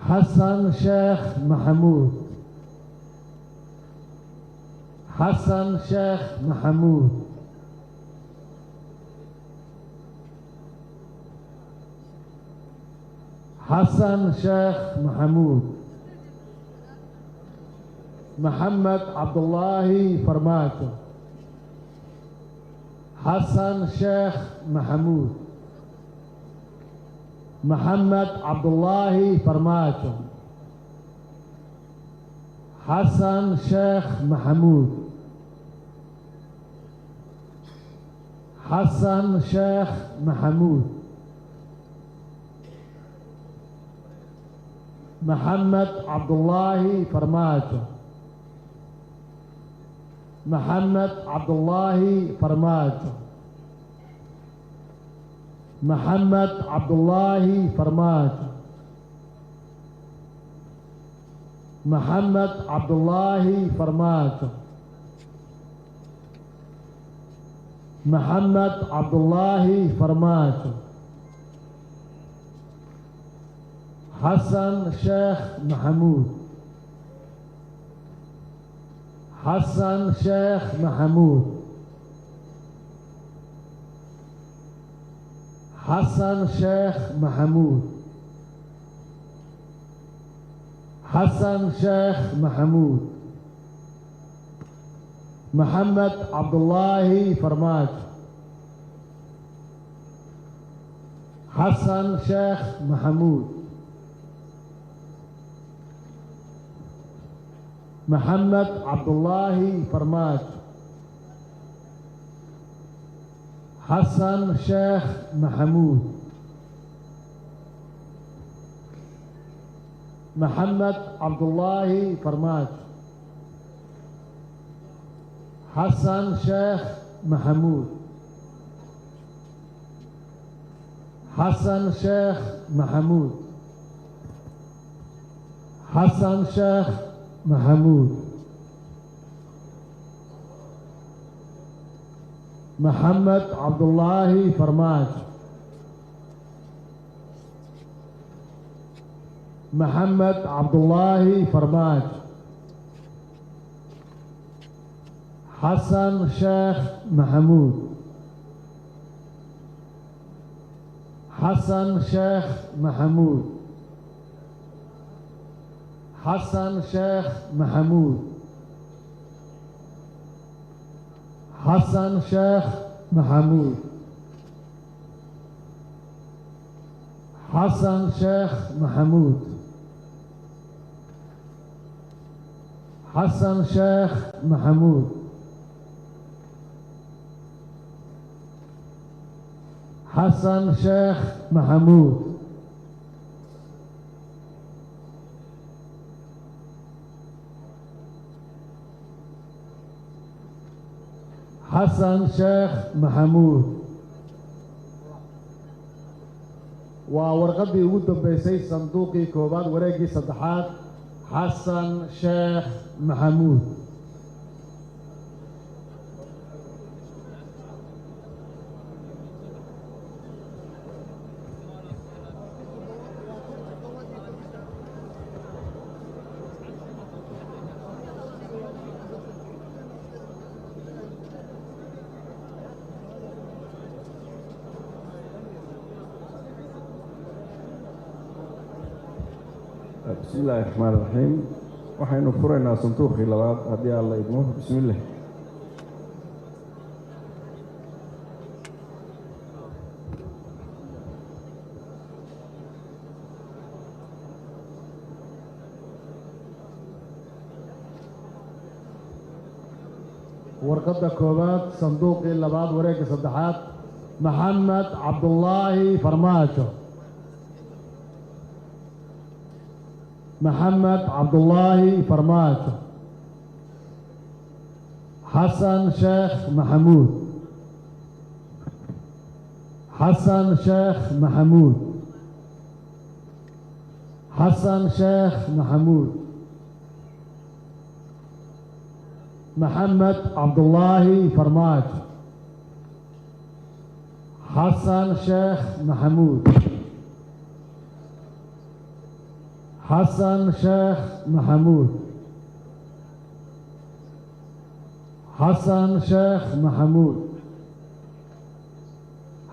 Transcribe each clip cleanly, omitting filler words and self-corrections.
Xasan Sheekh Maxamuud. Xasan Sheekh Maxamuud. Xasan Sheekh Maxamuud. Maxamed Cabdulaahi Farmaajo. Xasan Sheekh Maxamuud. Maxamed Cabdulaahi Farmaajo. Xasan Sheekh Maxamuud. Xasan Sheekh Maxamuud. Maxamed Cabdulaahi Farmaajo. Maxamed Cabdulaahi Farmaajo. Maxamed Cabdulaahi Farmaajo. Maxamed Cabdulaahi Farmaajo. Maxamed Cabdulaahi Farmaajo. Xasan Sheekh Maxamuud. Xasan Sheekh Maxamuud. Xasan Sheekh Maxamuud. Xasan Sheekh Maxamuud. Maxamed Cabdulaahi Farmaajo. Xasan Sheekh Maxamuud. Maxamed Cabdulaahi Farmaajo. Xasan Sheekh Maxamuud. Maxamed Cabdulaahi Farmaajo. Xasan Sheekh Maxamuud. Xasan Sheekh Maxamuud. Xasan Sheekh Maxamuud. Maxamed Cabdulaahi Farmaajo. Maxamed Cabdulaahi Farmaajo. Xasan Sheekh Maxamuud. Xasan Sheekh Maxamuud. Xasan Sheekh Maxamuud. Xasan Sheekh Maxamuud. Xasan Sheekh Maxamuud. Xasan Sheekh Maxamuud. Xasan Sheekh Maxamuud. Xasan Sheekh Maxamuud. Waa warqaddii ugu dambeysay sanduuqii koowaad, wareeggii saddexaad. Xasan Sheekh Maxamuud. Bismi illaahi raxmaan raxiim. Waxaynu furaynaa sanduuqii labaad haddii Alla idmo. Bismi illah. Warqadda koowaad, sanduuqii labaad, wareegga saddexaad. Maxamed Cabdulaahi Farmaajo. Maxamed Cabdulaahi Farmaajo. Xasan Sheekh Maxamuud. Xasan Sheekh Maxamuud. Xasan Sheekh Maxamuud. Maxamed Cabdulaahi Farmaajo. Xasan Sheekh Maxamuud. Xasan Sheekh Maxamuud, Xasan Sheekh Maxamuud,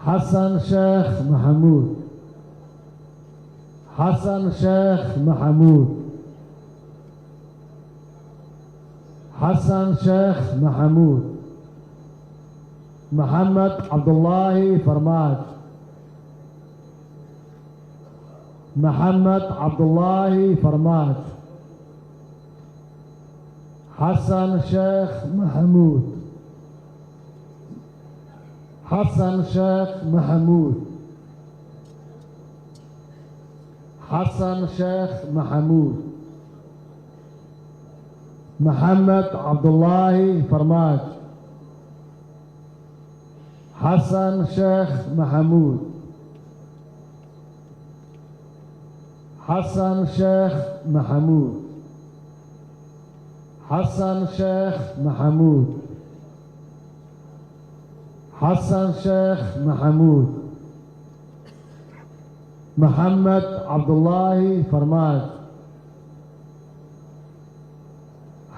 Xasan Sheekh Maxamuud, Xasan Sheekh Maxamuud, Xasan Sheekh Maxamuud. Maxamed Cabdulaahi Farmaajo, Maxamed Cabdulaahi Farmaajo. Xasan Sheekh Maxamuud, Xasan Sheekh Maxamuud, Xasan Sheekh Maxamuud. Maxamed Cabdulaahi Farmaajo, Xasan Sheekh Maxamuud, Xasan Sheekh Maxamuud, Xasan Sheekh Maxamuud, Xasan Sheekh Maxamuud. Maxamed Cabdulaahi Farmaajo,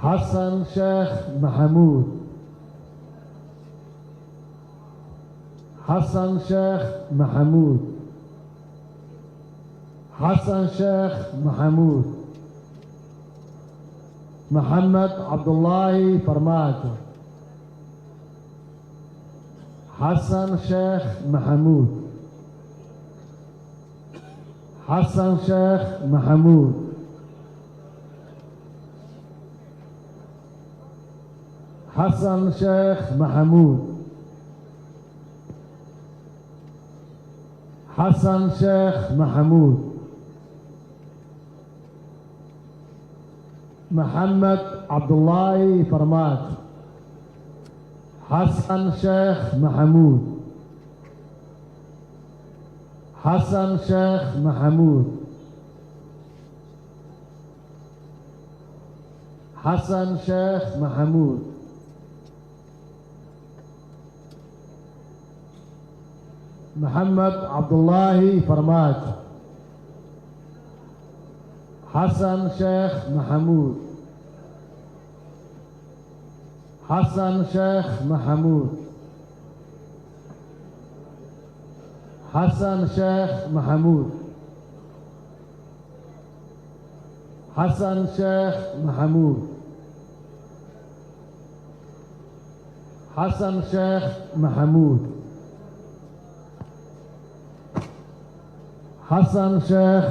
Xasan Sheekh Maxamuud, Xasan Sheekh Maxamuud, Xasan Sheekh Maxamuud. Maxamed Cabdulaahi Farmaajo, Xasan Sheekh Maxamuud, Xasan Sheekh Maxamuud, Xasan Sheekh Maxamuud, Xasan Sheekh Maxamuud. Maxamed Cabdulaahi Farmaajo, Xasan Sheekh Maxamuud, Xasan Sheekh Maxamuud, Xasan Sheekh Maxamuud. Maxamed Cabdulaahi Farmaajo, Xasan Sheekh Maxamuud, Xasan Sheekh Maxamuud, Xasan Sheekh Maxamuud, Xasan Sheekh Maxamuud, Xasan Sheekh Maxamuud, Xasan Sheekh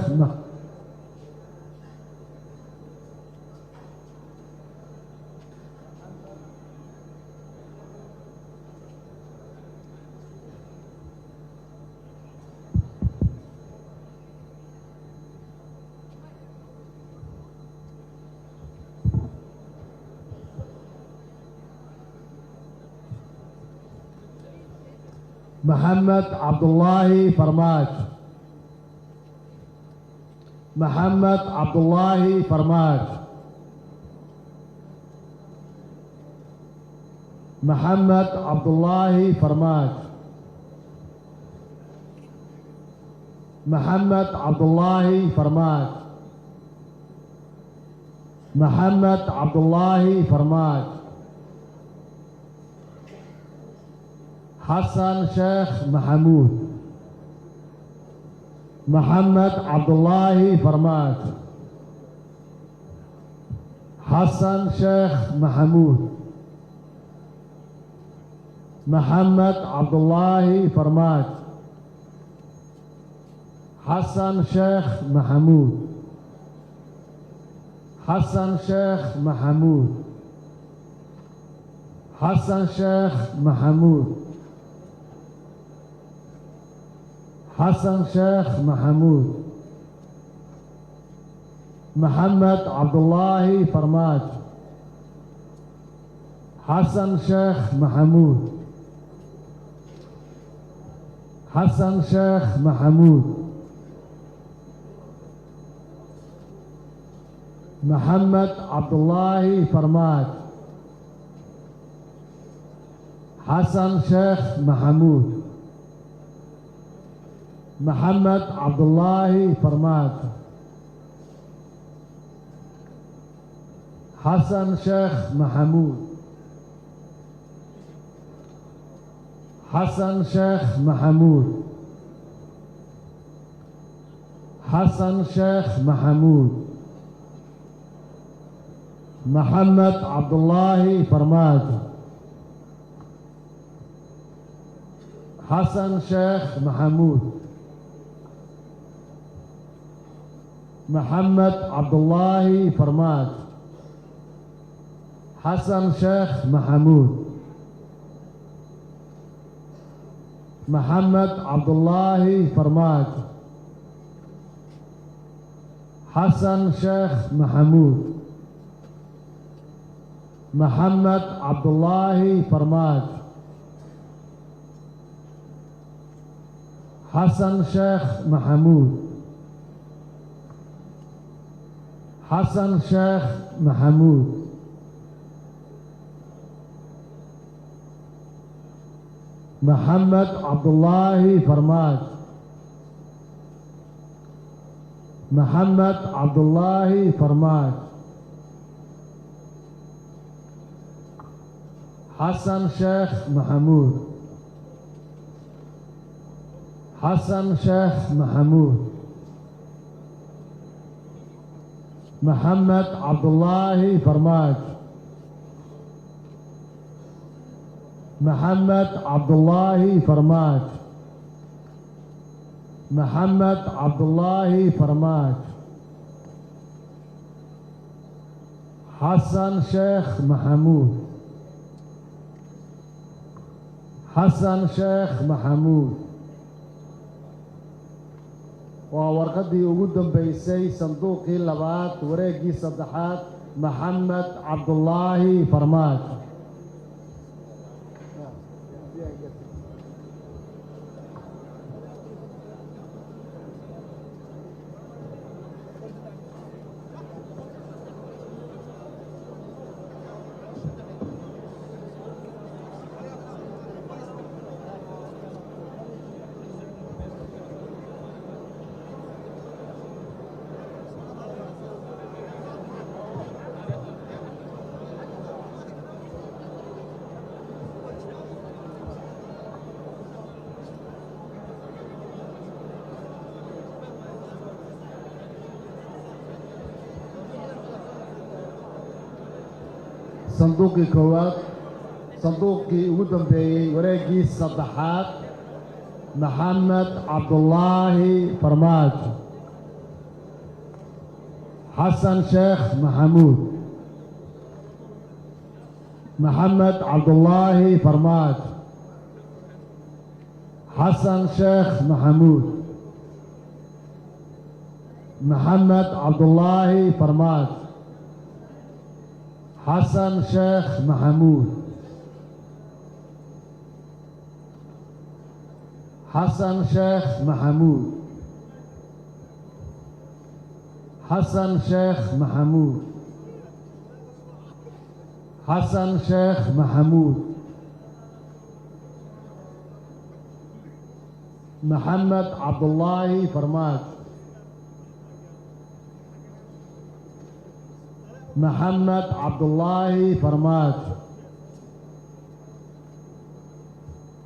Maxamed Cabdulaahi Farmaajo, Maxamed Cabdulaahi Farmaajo, Maxamed Cabdulaahi Farmaajo, Maxamed Cabdulaahi Farmaajo, Maxamed Cabdulaahi Farmaajo. Xasan Sheekh Maxamuud, Maxamed Cabdulaahi Farmaajo, Xasan Sheekh Maxamuud, Maxamed Cabdulaahi Farmaajo, Xasan Sheekh Maxamuud, Xasan Sheekh Maxamuud, Xasan Sheekh Maxamuud, Xasan Sheekh Maxamuud. Maxamed Cabdulaahi Farmaajo, Xasan Sheekh Maxamuud, Xasan Sheekh Maxamuud. Maxamed Cabdulaahi Farmaajo, Xasan Sheekh Maxamuud, Maxamed Cabdulaahi Farmaajo. Xasan Sheekh Maxamuud, Xasan Sheekh Maxamuud, Xasan Sheekh Maxamuud. Maxamed Cabdulaahi Farmaajo, Xasan Sheekh Maxamuud, Maxamed Cabdulaahi Farmaajo, Xasan Sheekh Maxamuud, Maxamed Cabdulaahi Farmaajo, Xasan Sheekh Maxamuud, Maxamed Cabdulaahi Farmaajo, Xasan Sheekh Maxamuud, Xasan Sheekh Maxamuud. Maxamed Cabdulaahi Farmaajo, Maxamed Cabdulaahi Farmaajo, Xasan Sheekh Maxamuud, Xasan Sheekh Maxamuud. Maxamed Cabdulaahi Farmaajo, Maxamed Cabdulaahi Farmaajo, Maxamed Cabdulaahi Farmaajo, Xasan Sheekh Maxamuud, Xasan Sheekh Maxamuud. Waa warqaddii ugu dambaysay, sanduuqii labaad, wareeggii saddexaad, Maxamed Cabdulaahi Farmaajo. Sanduuqii koowaad, sanduuqii ugu dambeeyey, wareeggii saddexaad, Maxamed Cabdulaahi Farmaajo, Xasan Sheekh Maxamuud, Maxamed Cabdulaahi Farmaajo, Xasan Sheekh Maxamuud, Maxamed Cabdulaahi Farmaajo, Xasan Sheekh Maxamuud, Xasan Sheekh Maxamuud, Xasan Sheekh Maxamuud, Xasan Sheekh Maxamuud. Maxamed Cabdulaahi Farmaajo, Maxamed Cabdulaahi Farmaajo,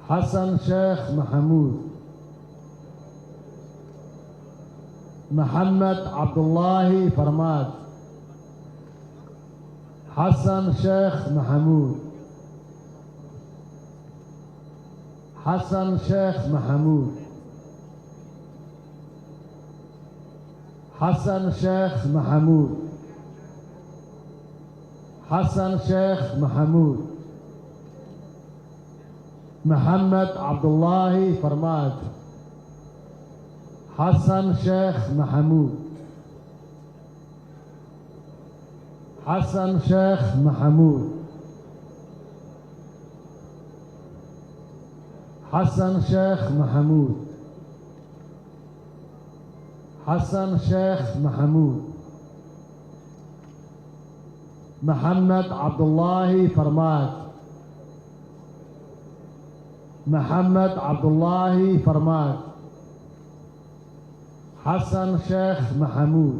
Xasan Sheekh Maxamuud, Maxamed Cabdulaahi Farmaajo, Xasan Sheekh Maxamuud, Xasan Sheekh Maxamuud, Xasan Sheekh Maxamuud, Xasan Sheekh Maxamuud. Maxamed Cabdulaahi Farmaajo, Xasan Sheekh Maxamuud, Xasan Sheekh Maxamuud, Xasan Sheekh Maxamuud, Xasan Sheekh Maxamuud. Maxamed Cabdulaahi Farmaajo, Maxamed Cabdulaahi Farmaajo, Xasan Sheekh Maxamuud,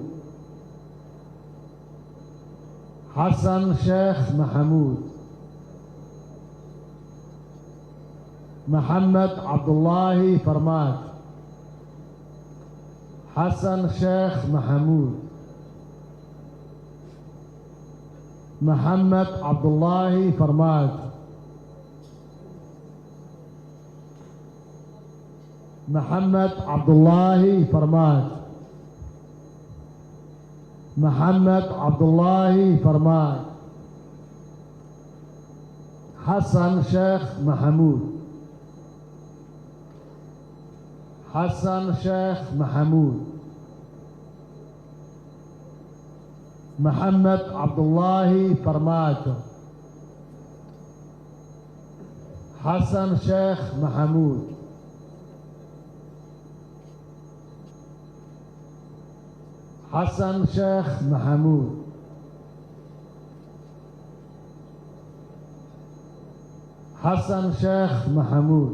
Xasan Sheekh Maxamuud. Maxamed Cabdulaahi Farmaajo. Xasan Sheekh Maxamuud. Maxamed Cabdulaahi Farmaajo. Maxamed Cabdulaahi Farmaajo. Maxamed Cabdulaahi Farmaajo. Xasan Sheekh Maxamuud. Xasan Sheekh Maxamuud. Maxamed Cabdulaahi Farmaajo. Xasan Sheekh Maxamuud. Xasan Sheekh Maxamuud. Xasan Sheekh Maxamuud.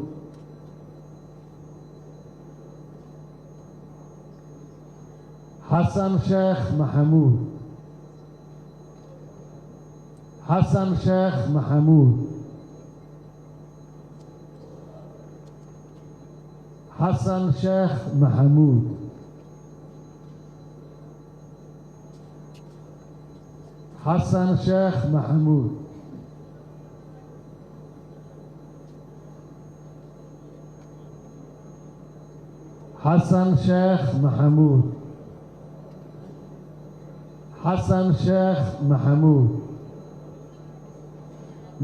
Xasan Sheekh Maxamuud. Xasan Sheekh Maxamuud. Xasan Sheekh Maxamuud. Xasan Sheekh Maxamuud. Xasan Sheekh Maxamuud. Xasan Sheekh Maxamuud.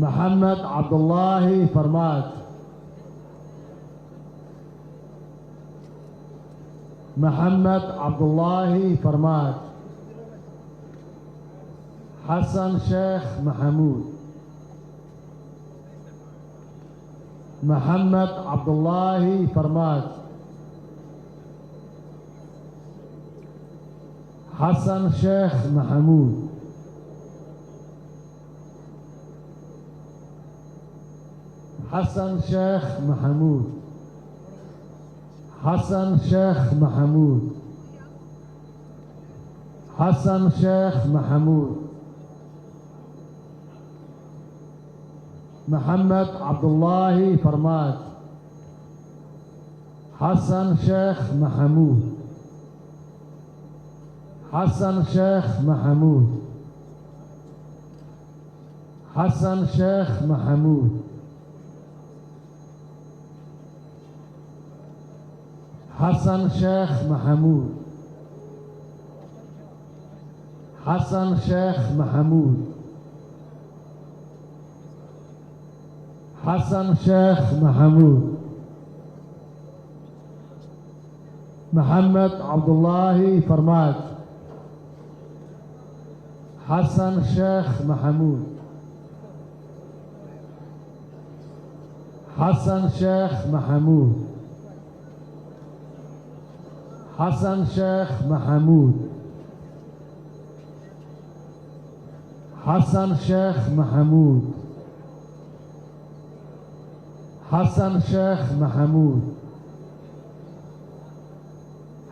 Maxamed Cabdulaahi Farmaajo. Maxamed Cabdulaahi Farmaajo. Xasan Sheekh Maxamuud. Maxamed Cabdulaahi Farmaajo. Xasan Sheekh Maxamuud. Xasan Sheekh Maxamuud. Xasan Sheekh Maxamuud. Xasan Sheekh Maxamuud. Maxamed Cabdulaahi Farmaajo. Xasan Sheekh Maxamuud. Xasan Sheekh Maxamuud. Xasan Sheekh Maxamuud. Xasan Sheekh Maxamuud. Xasan Sheekh Maxamuud. Xasan Sheekh Maxamuud. Maxamed Cabdulaahi Farmaajo. Xasan Sheekh Maxamuud. Xasan Sheekh Maxamuud. Xasan Sheekh Maxamuud. Xasan Sheekh Maxamuud. Xasan Sheekh Maxamuud.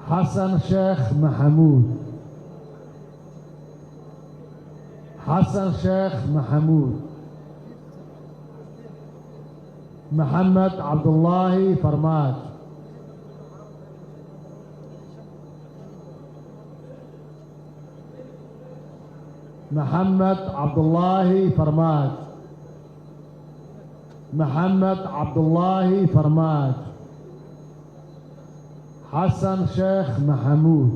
Xasan Sheekh Maxamuud. Xasan Sheekh Maxamuud. Maxamed Cabdulaahi Farmaajo. Maxamed Cabdulaahi Farmaajo. Maxamed Cabdulaahi Farmaajo. Xasan Sheekh Maxamuud.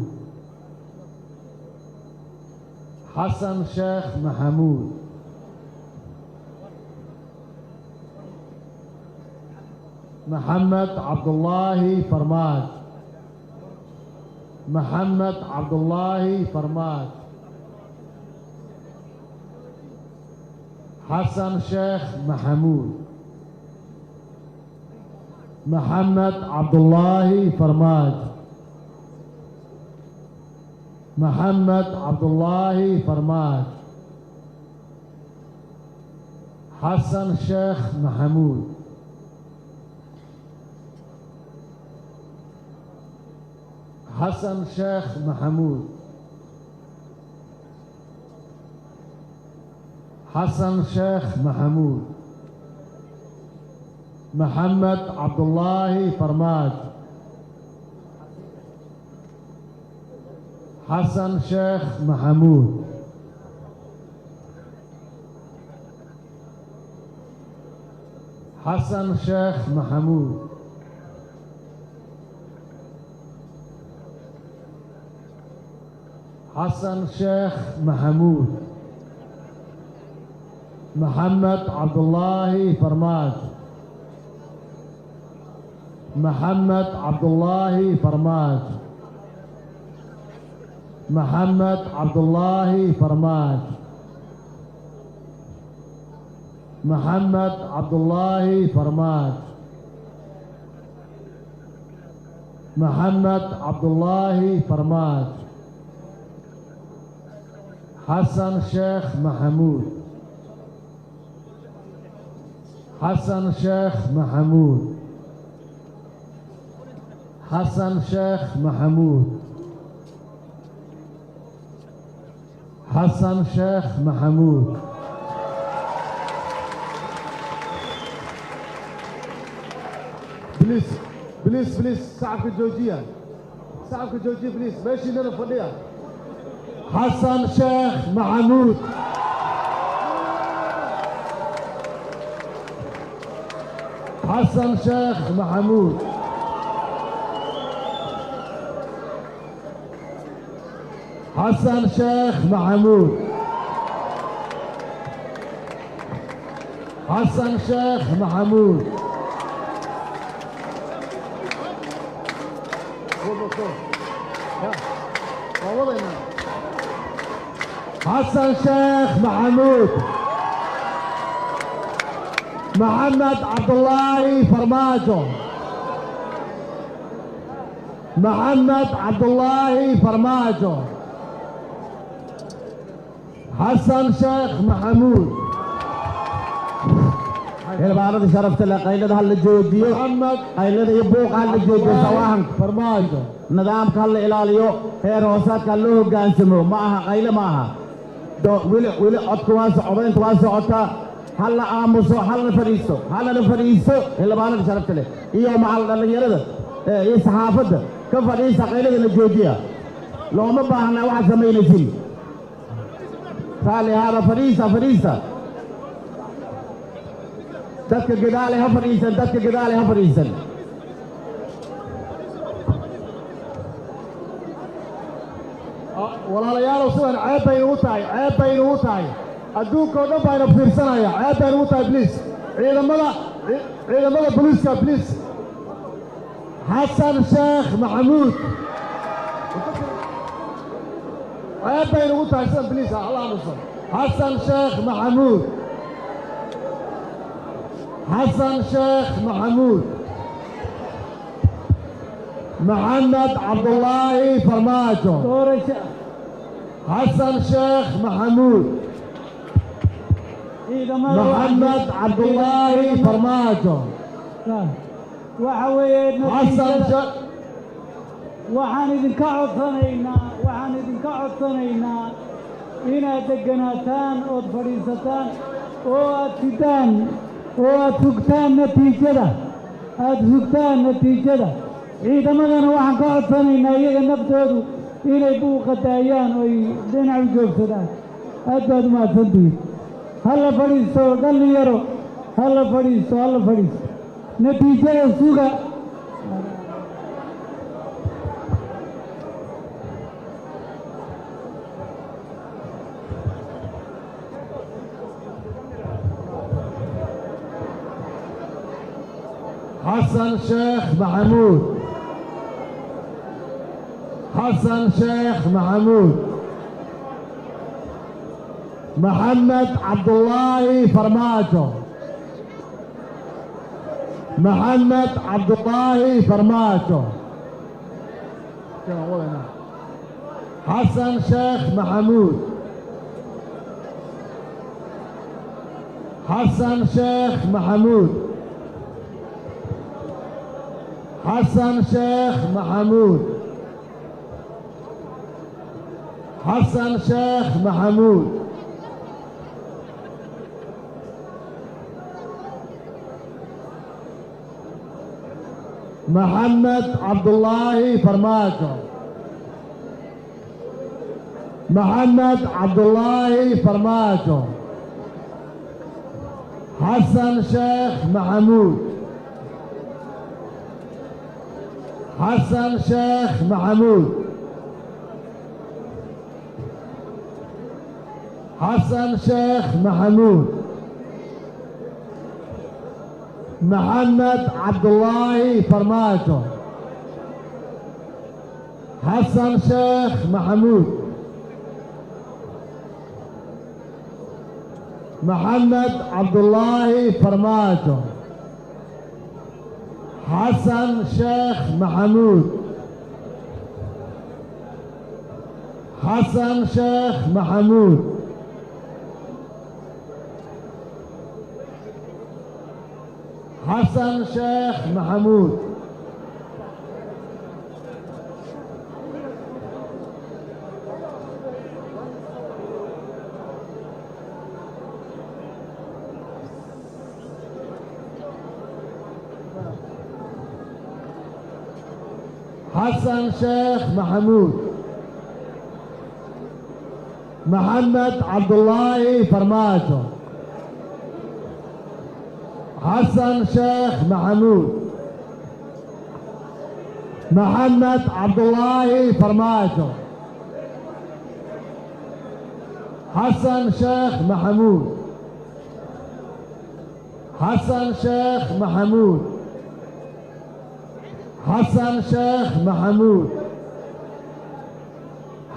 Xasan Sheekh Maxamuud. Maxamed Cabdulaahi Farmaajo. Maxamed Cabdulaahi Farmaajo. Xasan Sheekh Maxamuud. Maxamed Cabdulaahi Farmaajo. Maxamed Cabdulaahi Farmaajo. Xasan Sheekh Maxamuud. Xasan Sheekh Maxamuud. Xasan Sheekh Maxamuud. Maxamed Cabdulaahi Farmaajo. Xasan Sheekh Maxamuud. Xasan Sheekh Maxamuud. Xasan Sheekh Maxamuud. Maxamed Cabdulaahi Farmaajo. Maxamed Cabdulaahi Farmaajo. Maxamed Cabdulaahi Farmaajo. Maxamed Cabdulaahi Farmaajo. Maxamed Cabdulaahi Farmaajo. Xasan Sheekh Maxamuud. Xasan Sheekh Maxamuud. Xasan Sheekh Maxamuud. Xasan Sheekh Maxamuud. Please, please, please, sacabka joojiya, sacabka joojiya, please. Meeshiinana fadhiya. Xasan Sheekh Maxamuud. Xasan Sheekh Maxamuud. Xasan Sheekh Maxamuud. Xasan Sheekh Maxamuud. Xasan Sheekh Maxamuud. Maxamed Cabdulaahi Farmaajo. Maxamed Cabdulaahi Farmaajo. Xasan Sheekh Maxamuud. Xildhibaanada sharafta leh, qaylada ha la joojiyo. Maxamed Qaylada iyo buuqa ha la joojiyo, sawaahanka. Farmaajo. Nidaamka ha la ilaaliyo, heer hoosaadka ha loo hoggaansamo. Ma aha qayle, ma aha. Weli weli codka waa codaynta waa socotaa. Ha la aamuso, ha la fadhiisto, halana fadhiisto. Xildhibaanada sharafta leh iyo macal dhallinyarada iyo saxaafadda, ka fadhiisa, qayladana joojiya. Looma baahna waxaad samaynaysin. Raalli ahaada, fadhiisa, fadhiista. Dadka gadaale ha fadhiisan, dadka gadaale ha fadhiisan. Walaalayaalow, sidan ceeb bay inugu tahay, ceeb bay inugu tahay. Adduunka oo dhan baa ina fiirsanaya. Ceeb bay inugu tahay. Please, ciidamada, ciidamada booliiska, please. Xasan Sheekh Maxamuud. Ceeb bay inugu tahay sidan. Please, hala aamuso. Xasan Sheekh Maxamuud. Xasan Sheekh Maxamuud. Maxamed Cabdulaahi Farmaajo. Doorasho. Xasan Sheekh Maxamuud. Ciidamada. Maxamed Cabdulaahi Farmaajo. Waxa weeye Xasan natiijada Sheekh. Waxaan idinka codsanaynaa, waxaan idinka codsanaynaa inaad deganaataan ood fadhiisataan oo aad sidaan oo aad sugtaan natiijada, aad sugtaan natiijada. Ciidamadana waxaan ka codsanaynaa iyaga naftoodu inay buuqa daayaan oo ay dhinac u joogsadaan. Aad baad u mahadsantihiin. Ha la fadhiisto, dhallinyaro, ha la fadhiisto, ha la fadhiisto, natiijada suga. Xasan Sheekh Maxamuud. Xasan Sheekh Maxamuud. Maxamed Cabdulaahi Farmaajo. Maxamed Cabdulaahi Farmaajo. Xasan Sheekh Maxamuud. Xasan Sheekh Maxamuud. Xasan Sheekh Maxamuud. Xasan Sheekh Maxamuud. Maxamed Cabdulaahi Farmaajo. Maxamed Cabdulaahi Farmaajo. Xasan Sheekh Maxamuud. Xasan Sheekh Maxamuud. Xasan Sheekh Maxamuud. Maxamed Cabdulaahi Farmaajo. Xasan Sheekh Maxamuud. Maxamed Cabdulaahi Farmaajo. Xasan Sheekh Maxamuud. Xasan Sheekh Maxamuud. Xasan Sheekh Maxamuud. Xasan Sheekh Maxamuud. Maxamed Cabdulaahi Farmaajo. Xasan Sheekh Maxamuud. Maxamed Cabdulaahi Farmaajo. Xasan Sheekh Maxamuud. Xasan Sheekh Maxamuud. Xasan Sheekh Maxamuud.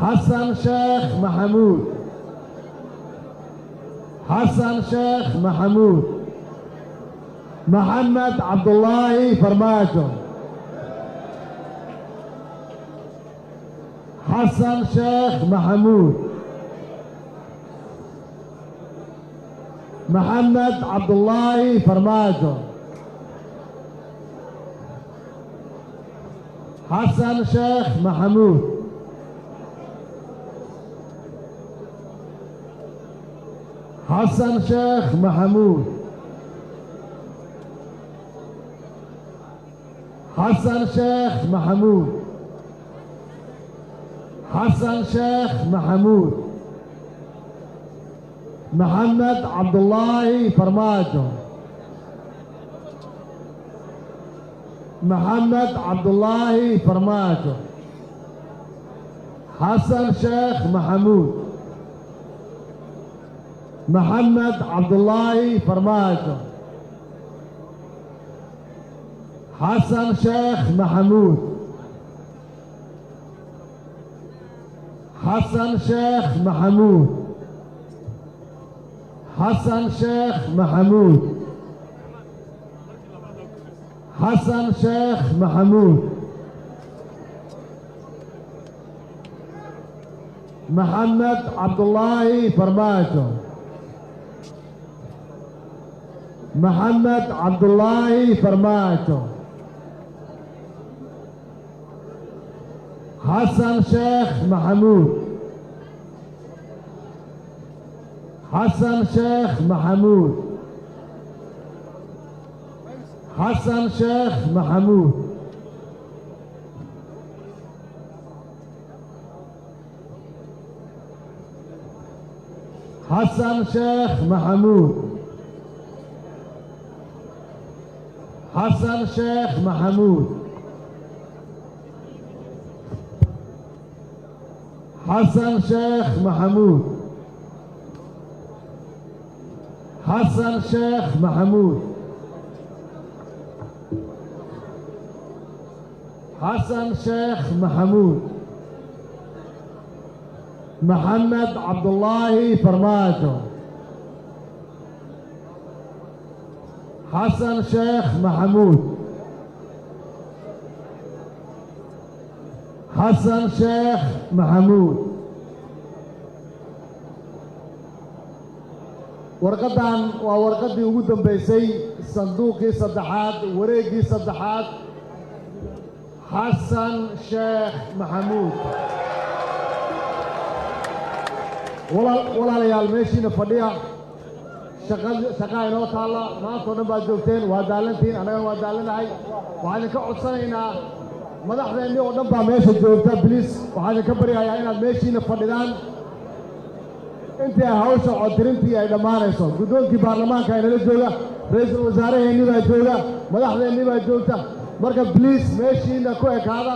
Xasan Sheekh Maxamuud. Xasan Sheekh Maxamuud. Maxamed Cabdulaahi Farmaajo. Xasan Sheekh Maxamuud. Maxamed Cabdulaahi Farmaajo. Xasan Sheekh Maxamuud. Xasan Sheekh Maxamuud. Xasan Sheekh Maxamuud. Xasan Sheekh Maxamuud. Maxamed Cabdulaahi Farmaajo. Maxamed Cabdulaahi Farmaajo. Xasan Sheekh Maxamuud. Maxamed Cabdulaahi Farmaajo. Xasan Sheekh Maxamuud. Xasan Sheekh Maxamuud. Xasan Sheekh Maxamuud. Xasan Sheekh Maxamuud. Maxamed Cabdulaahi Farmaajo. Maxamed Cabdulaahi Farmaajo. Xasan Sheekh Maxamuud. Xasan Sheekh Maxamuud. Xasan Sheekh Maxamuud. Xasan Sheekh Maxamuud. Xasan Sheekh Maxamuud. Xasan Sheekh Maxamuud. Xasan Sheekh Maxamuud. Xasan Sheekh Maxamuud. Maxamed Cabdulaahi Farmaajo. Xasan Sheekh Maxamuud. Xasan Sheekh Maxamuud. Warqaddan waa warqaddii ugu dambaysay, sanduuqii saddexaad, wareeggii saddexaad. Xasan Sheekh Maxamuud. Walaalayaal, meeshiina fadhiya. Shaqaa inoo taalla. Maanta oo dhan baad joogteen, waa daalantihiin, annagana waa daalanahay. Waxaan idinka codsanaynaa, madaxdeennii oo dhan baa meesha joogta, please, waxaan idinka baryayaa inaad meeshiina fadhidaan intii ay hawsha codtirintii ay dhammaanayso. Guddoonkii baarlamaanka aynala jooga, ra-iisul wasaaraheennii baa jooga, madaxdeennii baa joogta. Marka please, meeshiina ku ekaada,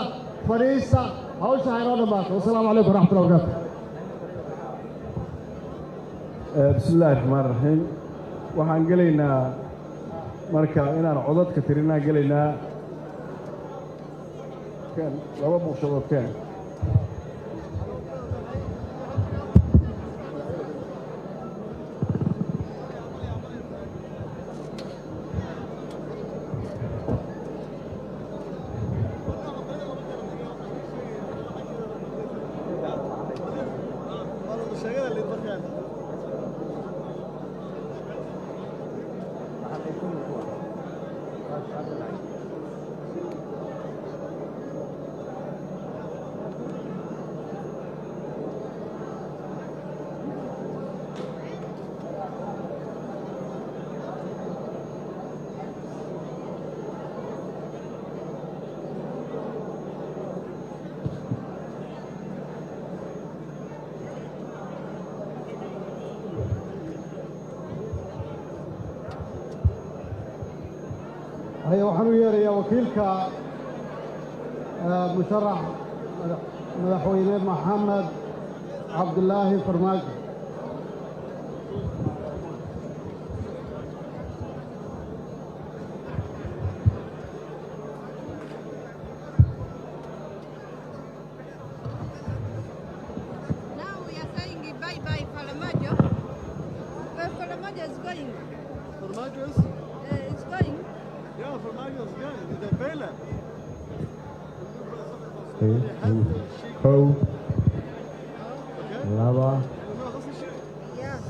fadhiista, hawsha ha inoo dhammaato. Wasalaamu calaykum waraxmatullahi wabarakatu. Bismi illaahi raxmaan raxiim. Waxaan gelaynaa marka inaan codadka tirinaan gelaynaa. Keen laba buuqshadood, keen. Haya, waxaan u yeerayaa wakiilka musharax madaxweyne Maxamed Cabdulaahi Farmaajo. Now we are saying bye bye Farmajo. Well, Farmajo is going. Farmajo is? Is going. Yeah, Farmajo is going. He's a failure. Kow, laba,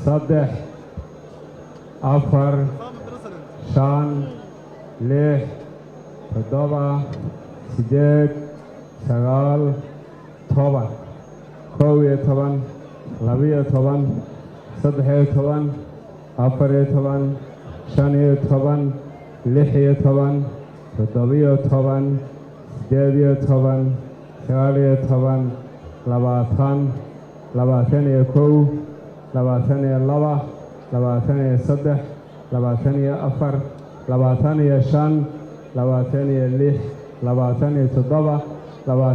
saddex, afar, shan, lix, toddoba, siddeed, sagaal, 10, 11, 12, 13, 14, 15, 16, 17, 18, 19, 20, 21, 22, 23, 24, 25, 26, 27,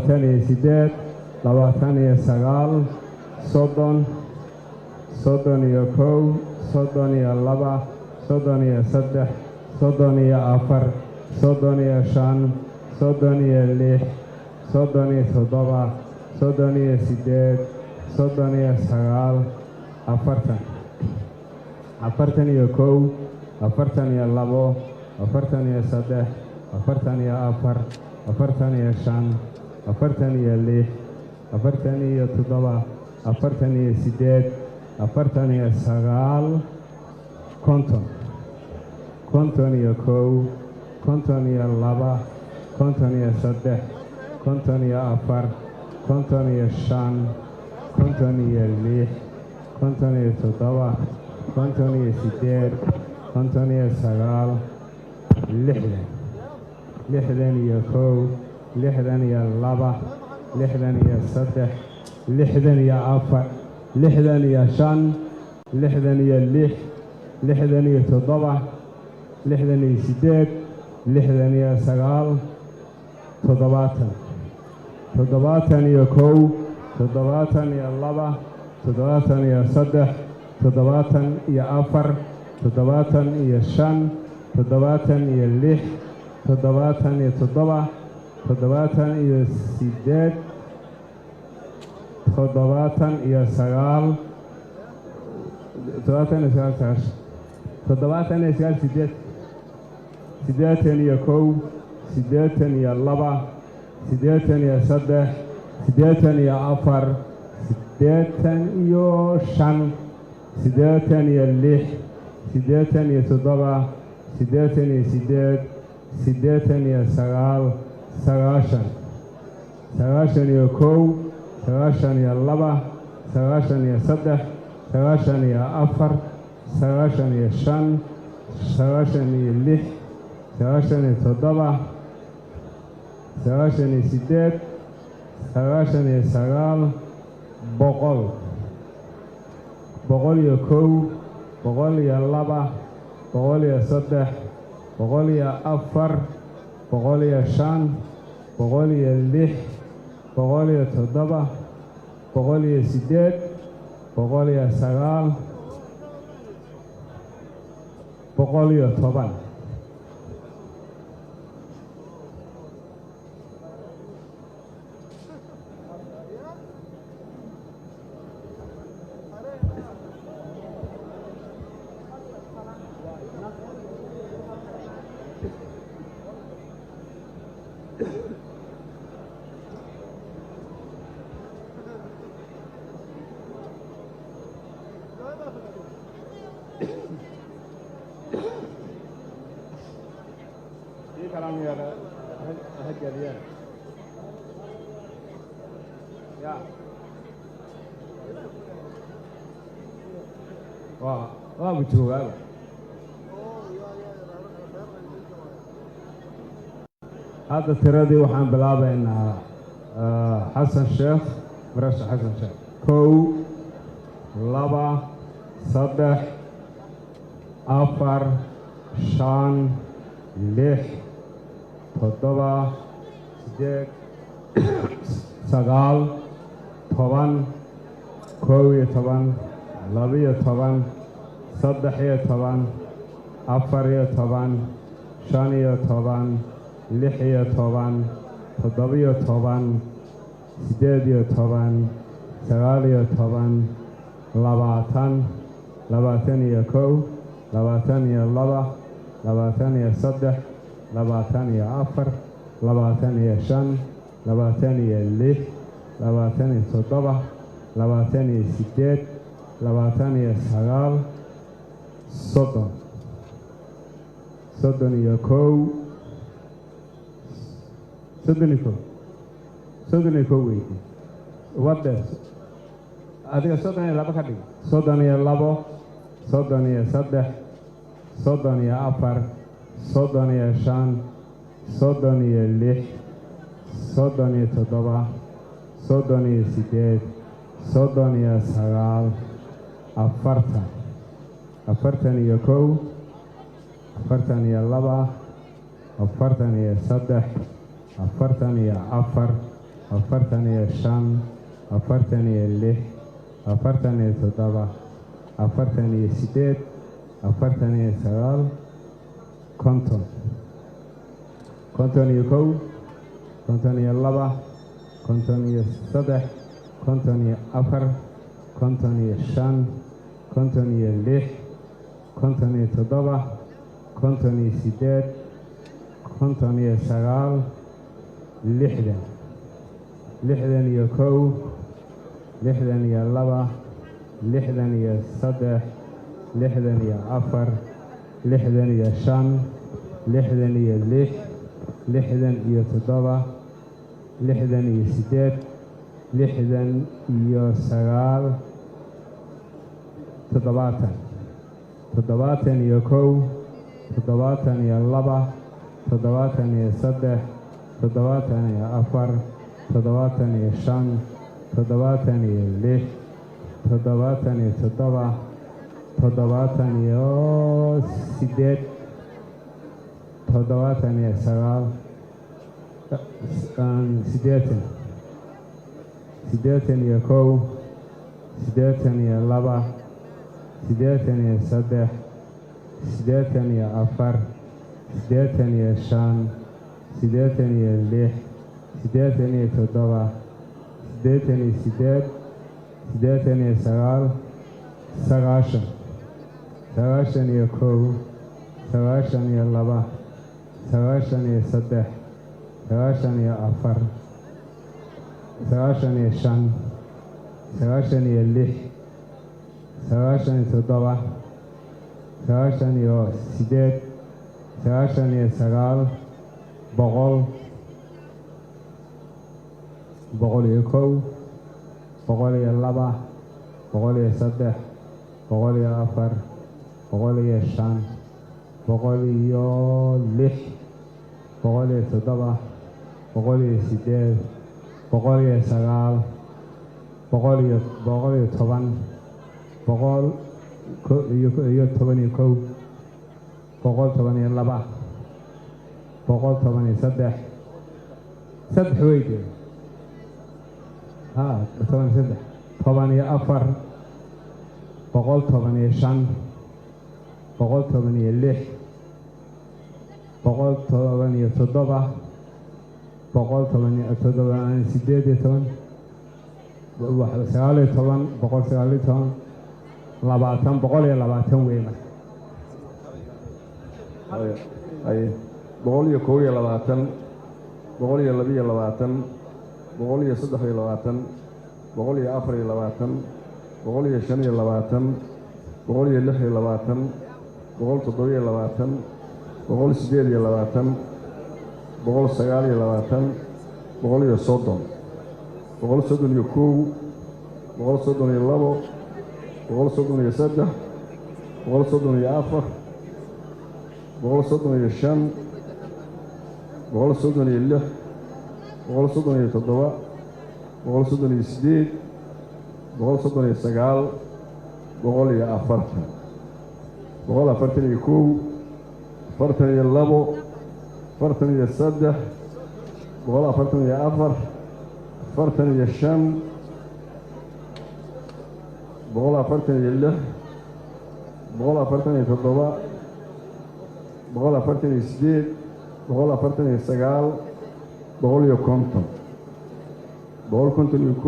28, 29, 30, 31, 32, 33, 34, 35, 36, 37, 38, 39, 40, 41, 42, 43, 44, 45, 46, 47, 48, 49, 50, 51, 52, 53, 54, 55, 56, 57, 58, 59, 60, 61, 62, 63, 64, 65, 66, 67, 68, 69, 70, 71, 72, 73, 74, 75, 76, 77, 78, 79, 79, 90, 79, 81, 82, 83, 84, 85, 86, 87, 88, 89, 90, 91, 92, 93, 94. 95, 96, 97, 98, 99, 100, 101, 102, 103, 104, 105, 106, 107, 108, 109, 110. Waabu joogaaba. Hadda tiradii waxaan bilaabaynaa Xasan Sheekh, marasha Xasan Sheekh. 1, 2, 3, 4, 5, 6, 7, 8, 9, 10, 11, 12, 13, 14, 15, 16, 17, 18, 19, 20, 21, 22, 23, 24, 25, 26, 27, 28, 29, 30, 31, 31, 31 weydi wade adiga 32 ka dhig. 32, 33, 34, 35, 36, 37, 38, 39, 40, 41, 42, 43, 44, 45, 46, 47, 48, 49, 50, 51, 52, 53, 54, 55, 56, 57, 58, 59, 60, 61, 62, 63, 64, 65, 66, 67, 68, 69, 70, 71, 72, 73, 74, 75, 76, 77, 78, 79, 80, 81, 82, 83, 84, 85, 86, 87, 88, 89, 90, 91, 92, 93, 94, 95, 96, 97, 98, 99, 100, 101, 102, 103, 104, 105, 106, 107, 108, 109, 110, 111, 112, 113, 3 weyde ha, 13, 14, 115, 116, 117, 117, 18, 19, 119, 20, 120 wey marka. Haye, 121, 122, 123, 124, 125, 126, 127, 128, 129, 130, 131, 132, 133, 134, 135, 136, 137, 138, 139, 140, 141, 42, 43, 144, 45, 146, 147, 148, 149, 150,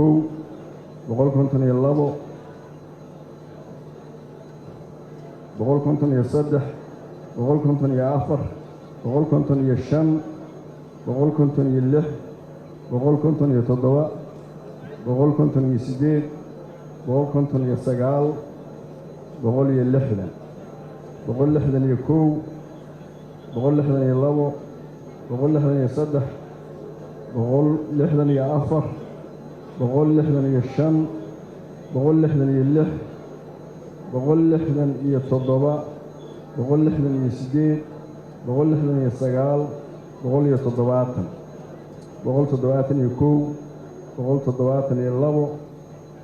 151, 152, 153, 154, 155, 156, 157, 158, 159, 160, 161, 162, 163, 164, 165, 166, 167, 168, 169, 170, 171, 172, 173, 174, 175, 176, 177, 178, 179, 180, 181, 182, 183, 184, 185, 186, 187, 188, 189, 190, 191, 92, 193, 194, 195, 196, 197, 198, 199, 200, 201, 202, 203, 204,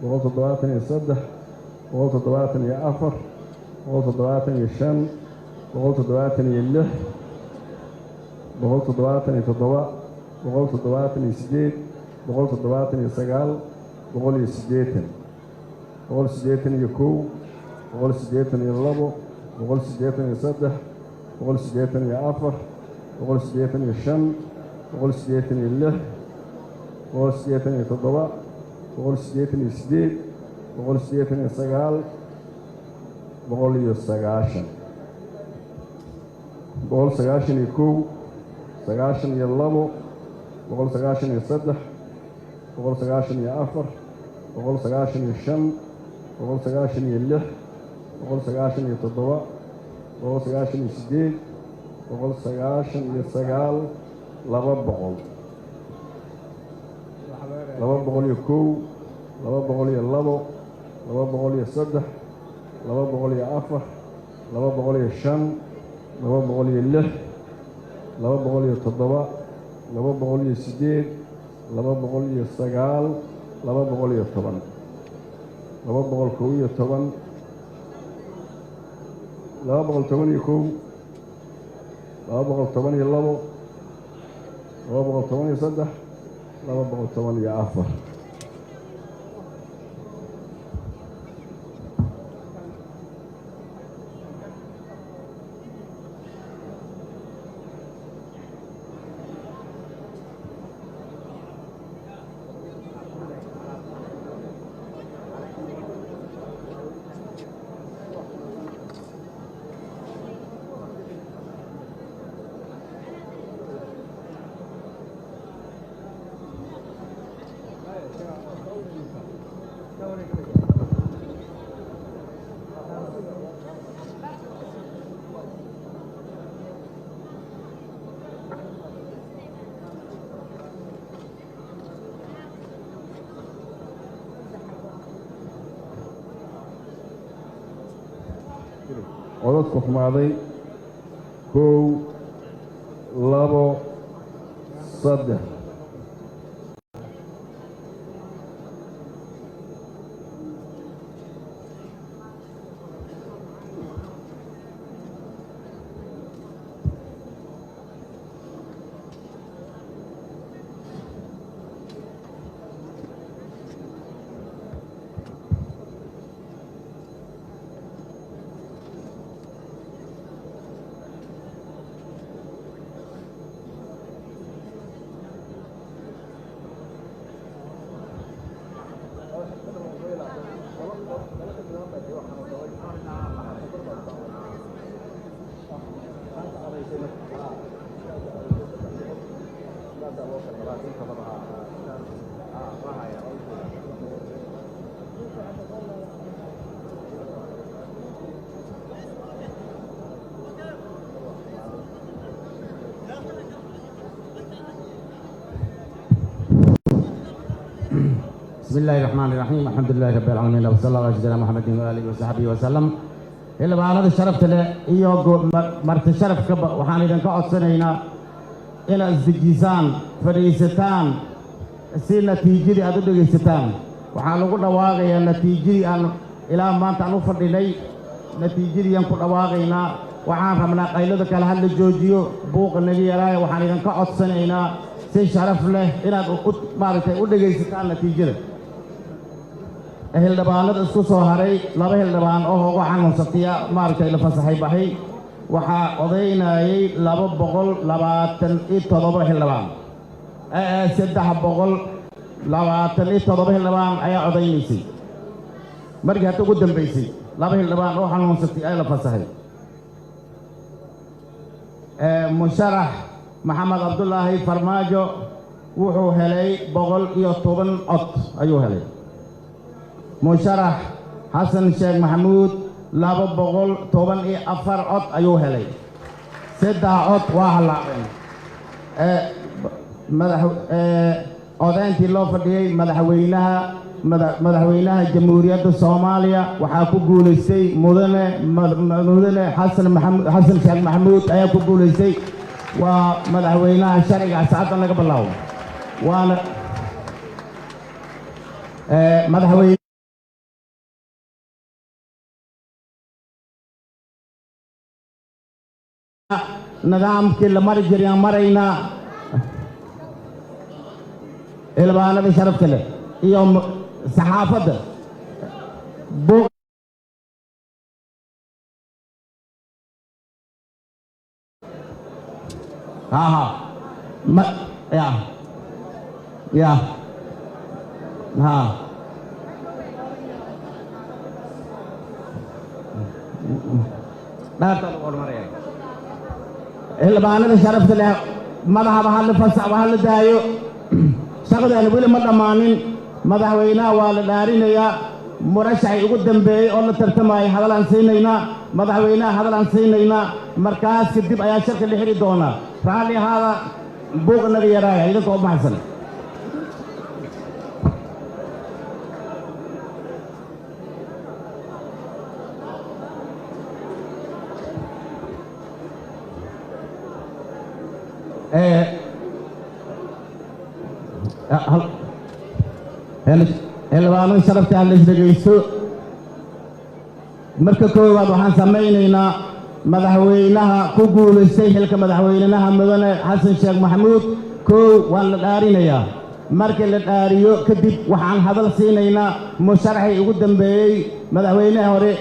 205, 206, 207, 208, 209, 210, 211, 211, 212, 213, 214. Codadku xumaaday: 1, 2, 3. بسم الله الرحمن الرحيم، الحمد لله رب العالمين، وصلى الله على سيدنا محمد وآله وصحبه وسلم. Xildhibaanada sharafta leh iyo marti sharafkaba, waxaan idinka codsanaynaa inaad isdejisaan, fadhiisataan si natiijadii aad u dhegaysataan. Waxaa lagu dhawaaqayaa natiijadii aan ilaa maanta aan u fadhinay. Natiijadii aan ku dhawaaqaynaa. Waxaan rabnaa qaylada kale ha la joojiyo, buuqa naga yaraayo. Waxaan idinka codsanaynaa si sharaf leh inaad u maaragtay u dhegaysataan natiijada. Xildhibaanada isku soo haray, laba xildhibaan oo ugu xanuunsataya maaragtay la fasaxay baxay. Waxaa odaynayay 227 xildhibaan, 327 xildhibaan ayaa odaynaysay. Markii hadda ugu dambaysay laba xildhibaan oo xanuunsatay ayaa la fasaxay. Musharax Maxamed Cabdulaahi Farmaajo wuxuu helay 110 cod ayuu helay. Musharax Xasan Sheekh Maxamuud 214 cod ayuu helay. Saddex cod waa hallaabeen. Madax codayntii loo fadhiyey madaxweynaha Jamhuuriyadda Soomaaliya waxaa ku guulaystay mudane Xasan Maxamuud, Xasan Sheekh Maxamuud ayaa ku guulaystay. Waa madaxweynaha sharciga saacaddan laga bilaabo, waana madaxweyne. Nidaamkii la mari jiray aan maraynaa. Xildhibaanada sharafta leh iyo saxaafadda, buuq. Ha ha ma ya ya ha dhaarta lagu hormaraya. Xildhibaanada sharafta leh, madaxaba ha la fasaxba, ha la daayo. Shaqadeena weli ma dhammaanin. Madaxweynaha waa la dhaarinayaa. Murashaxii ugu dambeeyey oo la tartamayay hadalaan siinaynaa. Madaxweynaha hadalaan siinaynaa. Markaas kadib ayaa shirka la xidhi doonaa. Raalli ahaada, buuq naga yaraaya, idinka oo mahadsan. Xildhibaanada sharafta, ha la isdhegaysto. Marka koowaad waxaan samaynaynaa madaxweynaha ku guulaystay xilka madaxweynaha, mudane Xasan Sheekh Maxamuud, kow waan la dhaarinayaa. Markii la dhaariyo kadib waxaan hadal siinaynaa musharaxii ugu dambeeyey, madaxweynaha hore,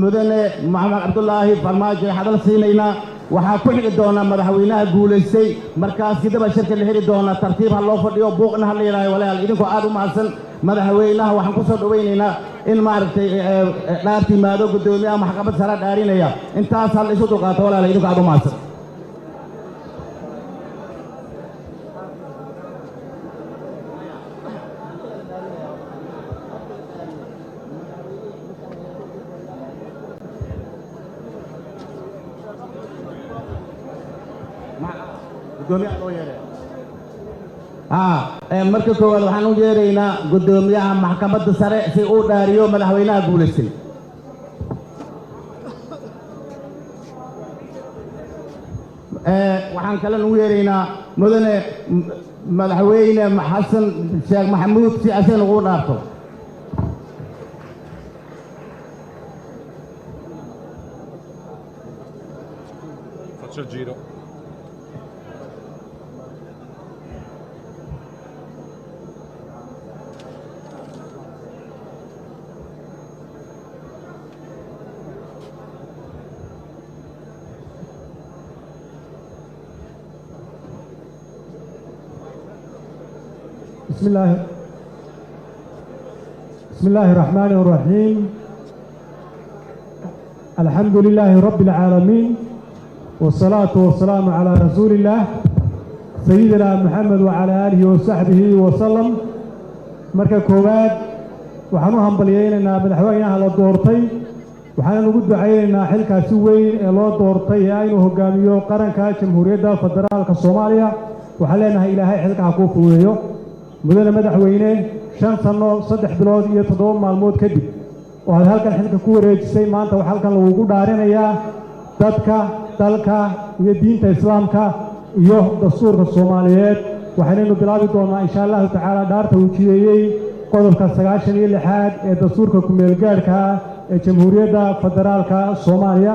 mudane Maxamed Cabdulaahi Farmaajo hadal siinaynaa. Waxaa ku xigi doonaa madaxweynaha guulaystay. Markaas kadib aa shirka la xidhi doonaa. Tartiib ha loo fadhiyo, buuqna ha la yidhaayo. Walaal, idinkoo aad u mahadsan, madaxweynaha waxaan ku soo dhowaynaynaa in maaragtay dhaar timaado. Guddoomiyaha maxkamad sare dhaarinaya. Intaas ha la isu dulqaato, walaal, idinkoo aad u mahadsan. Marka koowaad waxaan u yeeraynaa guddoomiyaha maxkamadda sare si uu dhaariyo madaxweynaha guulaystay. Waxaan kale ugu yeeraynaa mudane madaxweyne Xasan Sheekh Maxamuud si asagana ugu dhaarto. Faccio il giro. بسم الله، بسم الله الرحمن الرحيم. الحمد لله رب العالمين، والصلاة والسلام على رسول الله سيدنا محمد وعلى آله وصحبه وسلم. Marka koowaad waxaan u hambalyaynaynaa madaxweynaha la doortay, waxaan ugu ducaynaynaa xilkaasi weyn ee loo doortay ee inuu hogaamiyo qaranka Jamhuuriyadda Federaalka Soomaaliya. Waxaan leenahay Ilaahay xilka ha kuu fududeeyo. Mudane madaxweyne, 5 sano, 3 bilood iyo 7 maalmood kadib oo aad halkan xilka ku wareejisay, maanta waxaa halkan lagugu dhaarinayaa dadka, dalka iyo diinta Islaamka iyo dastuurka Soomaaliyeed. Waxaynaynu bilaabi doonnaa, insha Allahu tacaala, dhaarta uu jideeyey qodobka 96aad ee dastuurka ku-meelgaadhka ah ee Jamhuuriyadda Federaalka Soomaaliya.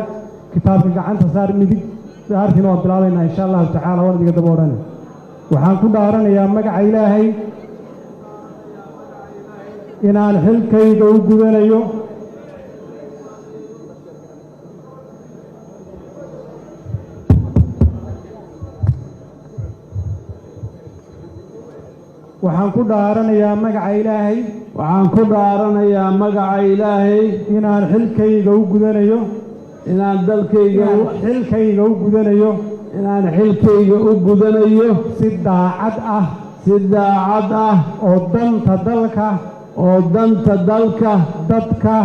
Kitaabka gacanta saar midig. Dhaartiina waan bilaabaynaa, insha Allahu tacaala. Waan idiga daba odhanay. Waxaan ku dhaaranayaa magaca Ilaahay inaan xilkayga u gudanayo Waxaan ku dhaaranayaa magaca Ilaahay. Waxaan ku dhaaranayaa magaca Ilaahay. Inaan xilkayga u gudanayo. Inaan dalkayga. Inaan xilkayga u gudanayo. Inaan xilkayga u gudanayo. Si daacad ah. Si daacad ah. Oo danta dalka. Oo danta dalka. Dadka.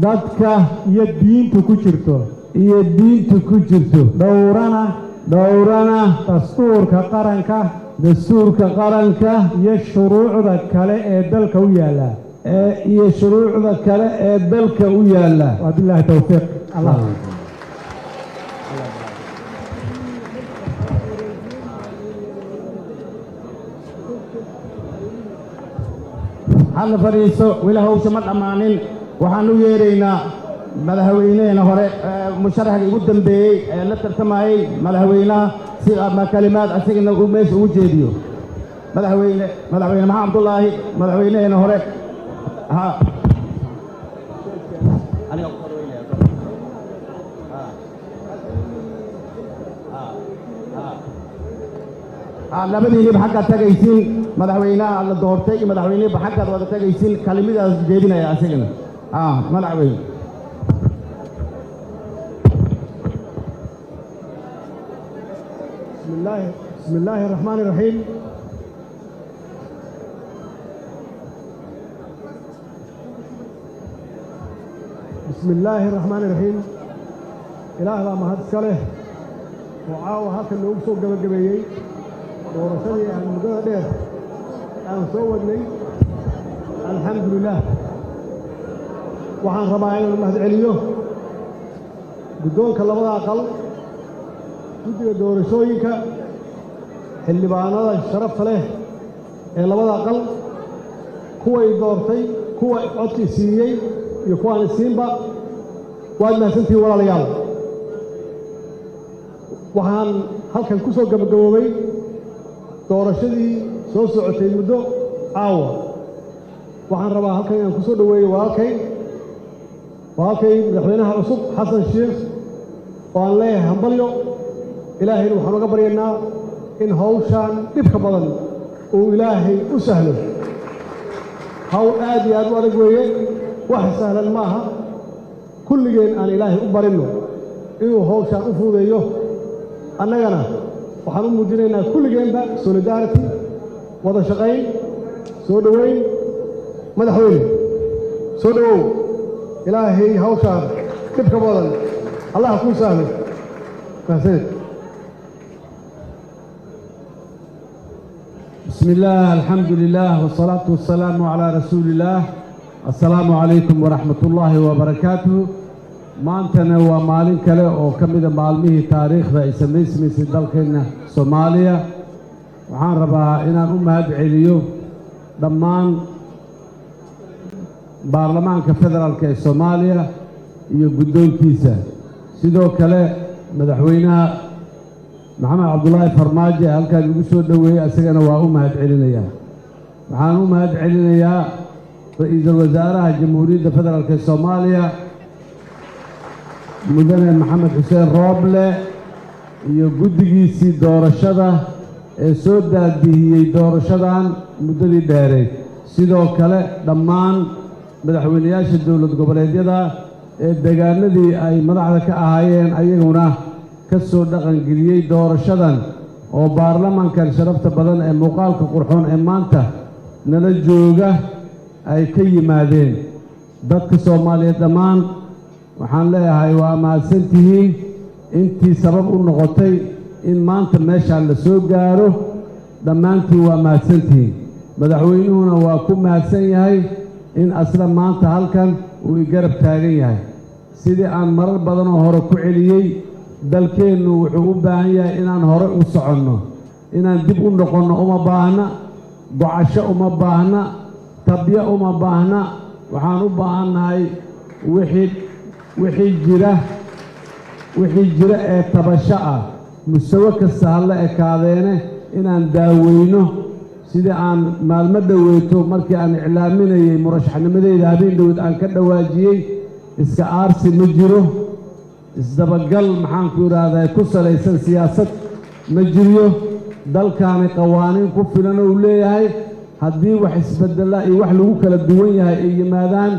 Dadka. Iyo diintu ku jirto. Iyo diintu ku jirto. Dhowrana. Dhowrana. Dastuurka qaranka. Dastuurka qaranka. Iyo shuruucda kale ee dalka u yaalla. Ee iyo shuruucda kale ee dalka u yaalla. Wabilaahi towfiiq. Allah. Halla fadhiiso, weli hawsha ma dhammaanin. Waxaan u yeeraynaa madaxweyneheena hore, musharaxga ugu dambeeyey ee la tartamayey madaxweynaha, si ama kalimaad asigana uu meesha ugu jeediyo. Madaxweyne Maxamed Cabdullaahi, madaxweyneheena hore ha. Aniga ku horweynaya. Labadiiniba xaggaad tagaysiin, madaxweynaha la doortay iyo madaxweynihiba xaggaad wada tagaysiin. Kalimadaas jeedinaya asigana. Madaxweyne. بسم الله، بسم الله الرحمن الرحيم. بسم الله الرحمن الرحيم. Ilaah baa mahad iska leh oo caawa halkan noogu soo gabagabeeyey doorashadii aan muddada dheer aan soo wadnay. Alxamdulilah. Waxaan rabaa inaan mahad celiyo guddoonka labada aqal, guddiga doorashooyinka, xildhibaanada sharafta leh ee labada aqal, kuway doortay, kuwa codki siiyey iyo kuwaan isiinba. Waad mahadsantihiin, walaalayaal. Waxaan halkan ku soo gabagaboobay doorashadii soo socotay muddo caawa. Waxaan rabaa halkan inaan ku soo dhoweeyo walaalkay madaxweynaha cusub Xasan Sheikh, oo aan leeyahay hambalyo. Ilaahayna waxaan uga baryaynaa in hawshaan dhibka badan uu Ilaahay u sahlo. Hawl aad iyo aad u adag weeye, wax sahlan ma aha. Kulligeen aan Ilaahay u barinno inuu hawshaan u fududeeyo. Annagana waxaan u muujinaynaa kulligeenba solidarity, wada shaqayn, soo dhoweyn. Madaxweyne, soo dhowow. Ilaahay hawshaan dhibka badan Allah kuu sahlo. Mahadsanid. بسم الله، الحمد لله، والصلاة والسلام على رسول الله. السلام عليكم ورحمة الله وبركاته. Maantana waa maalin kale oo ka mida maalmihii taariikhda ay samaysmaysay dalkeenna Soomaaliya. Waxaan rabaa inaan u mahad celiyo dhammaan baarlamaanka federaalka ee Soomaaliya iyo guddoonkiisa, sidoo kale madaxweynaha Maxamed Cabdulaahi Farmaajo ee halkaan igu soo dhoweeyey, isagana waa u mahad celinayaa. Waxaan u mahad celinayaa ra-iisul wasaaraha Jamhuuriyadda Federaalk ee Soomaaliya, mudane Maxamed Xuseen Rooble, iyo guddigiisii doorashada ee soo daadihiyey doorashadan muddadii dheereyd, sidoo kale dhammaan madaxweynayaasha dowlad goboleedyada ee deegaanadii ay madaxda ka ahaayeen ayaguna ka soo dhaqangeliyey doorashadan oo baarlamankan sharafta badan ee muuqaalka qurxoon ee maanta nala jooga ay ka yimaadeen. Dadka Soomaaliyeed dhammaan waxaan leeyahay waa mahadsantihiin intii sabab u noqotay in maanta meeshaan la soo gaaro. Dhammaantiin waa mahadsantihiin. Madaxweynuhuna waa ku mahadsan yahay in asla maanta halkan uu i garab taagan yahay. Sidii aan marar badanoo hore ku celiyey, dalkeennu wuxuu u baahan yahay inaan hore u soconno. Inaan dib u noqonno uma baahna, gocasho uma baahna, tabyo uma baahna. Waxaan u baahannahay wixii jira ee tabasho ah, musawo kasta ha la ekaadeene, inaan daaweyno. Sidii aan maalmo dhoweeto markii aan iclaaminayey murashaxnimadeyda habeen dhoweed aan ka dhawaajiyey, iska aarsi ma jiro, isdabagal, maxaanku idhaahdaa, ku salaysan siyaasad ma jiriyo. Dalkaani qawaaniin ku filan uu leeyahay. Haddii wax isbeddela iyo wax lagu kala duwan yahay ay yimaadaan,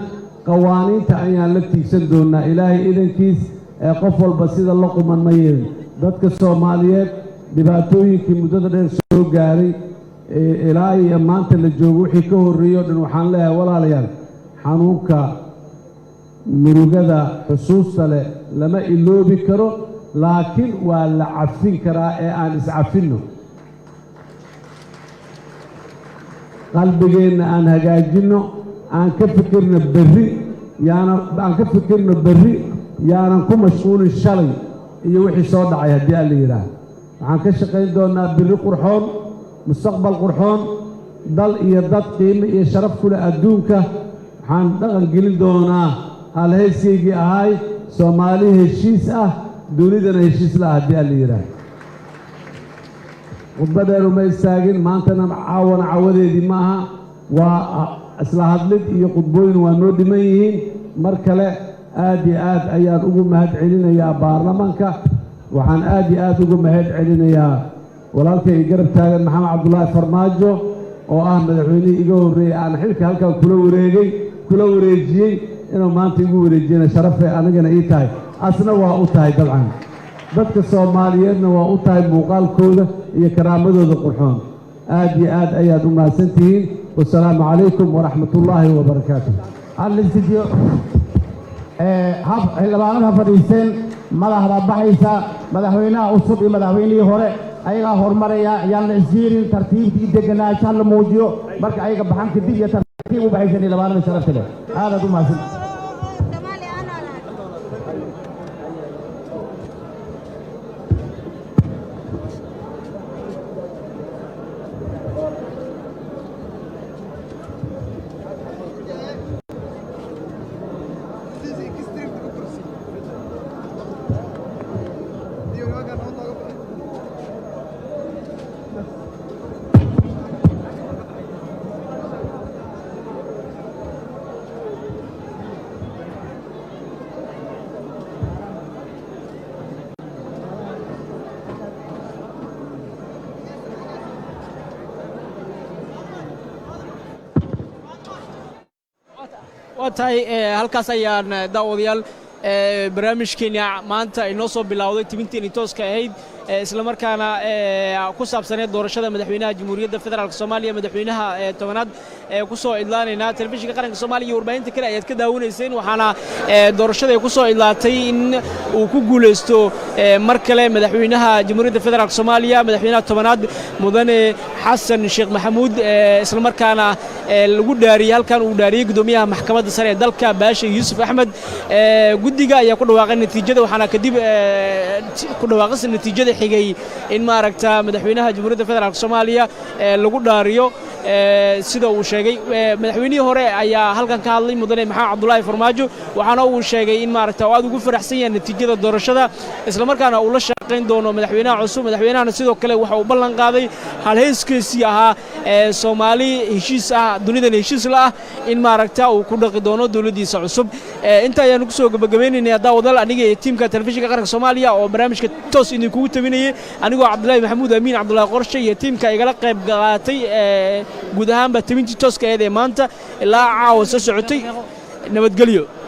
qawaaniinta ayaan la tiigsan doonnaa, Ilaahay idankiis, ee qof walba sida la quman ma yeelin. Dadka Soomaaliyeed dhibaatooyinkii muddada dheer soo gaaray ilaa iyo maanta la joogo, wixii ka horreeyey o dhan, waxaan leeyahay walaalayaal, xanuunka murugada xusuusta leh lama iloobi karo, laakiin waa la cafin karaa ee aan iscafinno, qalbigeenna aan hagaajinno, aan ka fikirno berri, yaana aan ka fikirno berri, yaanan ku mashquulin shalay iyo wixii soo dhacay. Haddii aan la yidhaah, waxaan ka shaqayn doonnaa berri qurxoon, mustaqbal qurxoon, dal iyo dad qiimo iyo sharaf ku leh adduunka. Waxaan dhaqan gelin doonaa halhayskaygii ahay: Soomaali heshiis ah, dunidana heshiis la ah. Haddii aan la yidhaah, khudba dheer uma istaagin maantana, caawana cawadeedii ma aha. Waa isla hadlid iyo khudbooyin waa noo dhiman yihiin. Mar kale aad iyo aad ayaan ugu mahad celinayaa baarlamaanka. Waxaan aad iyo aad ugu mahad celinayaa walaalkay garab taagan, Maxamed Cabdulaahi Farmaajo, oo ah madaxweynihii iga horreeyey aan xilka halkan kula wareegay, kula wareejiyey. Inuu maanta igu wareejiyana sharafay anigana ii tahay, asna waa u tahay, dabcan dadka Soomaaliyeedna waa u tahay muuqaalkooda iyo karaamadooda qurxoon. Aad iyo aad ayaad u mahadsantihiin. Wasalaamu calaykum waraxmatullaahi wabarakaatu. Hal istijiyo hab xildhibaanada fadhiisteen. Madaxda baxaysa, madaxweynaha cusub iyo madaxweynihii hore ayagaa horumaraya. Yaan la isjiirin, tartiibtii deganaanshaha la muujiyo. Marka ayaga baxan kadib iyo tartiib u baxaysan xildhibaanada sharafta leh. Aadaad u mahadsan. Soomaaliya anaa lahay. This is extreme democracy. Iyo nimankan nabad looga baxay. Waa tahay, halkaas ayaan daawadayaal barnaamijkeena maanta inoo soo bilowday tibinteeni tooska ahayd. islamarkaana ku saabsaneed doorashada madaxweynaha Jamhuuriyadda Federaalka Soomaaliya, madaxweynaha 10aad, ku soo idlaanaynaa. Telefishinka Qaranka Soomaaliya iyo warbaahinta kale ayaad ka daawanayseen. Waxaana doorashada ay ku soo idlaatay in uu ku guulaysto mar kale madaxweynaha Jamhuuriyadda Federaalka Soomaaliya, madaxweynaha 10aad, Mudane Xasan Sheekh Maxamuud, islamarkaana lagu dhaariyey halkan uu dhaariyey guddoomiyaha Maxkamadda Sare ee dalka, Baasha Yuusuf Axmed. Guddiga ayaa ku dhawaaqay natiijada, waxaana kadib ku dhawaaqista natiijada xigay in maaragta madaxweynaha Jamhuuriyadda Federaalka Soomaaliya lagu dhaariyo. Sida uu sheegay madaxweynihii hore ayaa halkan ka hadlay, Mudane Maxamed Cabdulaahi Farmaajo, waxaana uu sheegay in maaragta uu aad ugu faraxsan yahay natiijada doorashada, islamarkaana uu la shaqayn doono madaxweynaha cusub. Madaxweynahana sidoo kale waxa uu ballan qaaday halhayskiisii ahaa Soomaali heshiis ah, dunidan heshiis la ah, in maaragta uu ku dhaqi doono dowladdiisa cusub. Inta ayaanu kusoo gabagabaynaynaa, daawadal, aniga iyo tiimka Telefishinka Qaranka Soomaaliya oo barnaamijka toos idinkugu tabinayay, anigoo Cabdulaahi Maxamuud Amiin, Cabdulaahi Qorshe, iyo tiimka igala qayb qaatay guud ahaanba tabintii tooska aheed ee maanta ilaa caawa soo socotay. Nabadgelyo.